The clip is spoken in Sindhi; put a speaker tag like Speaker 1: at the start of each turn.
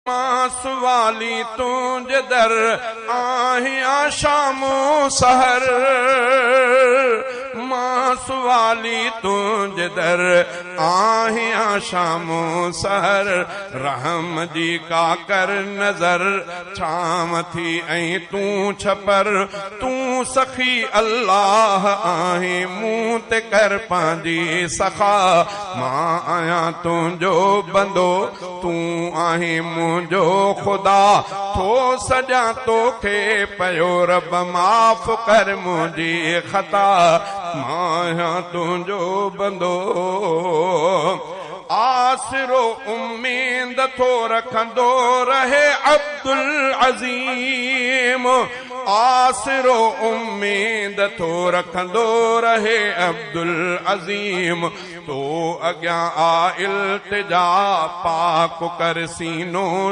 Speaker 1: مان سوالي تنهنجي در آهيان شام سحر، مان سوالي تنهنجي در آهيان شام سحر، رحم جي ڪا ڪر نظر، ڇانو ٿي ۽ تون ڇپر، تون سخي الله آهين، مون تي ڪر پنهنجي سخا، مان آهيان تنهنجو بندو، تون آهين منهنجو خدا، ٿو سڏيان توکي پيو رب معاف ڪر منهنجي خطا، مان آهيان تنهنجو بندو. آسرو اميد ٿو رکندو رهي عبدالعظيم، آسرو اميد ٿو رکندو رهي عبدالعظيم، تو اڳيان آ التجا، پاڪ ڪر سينو.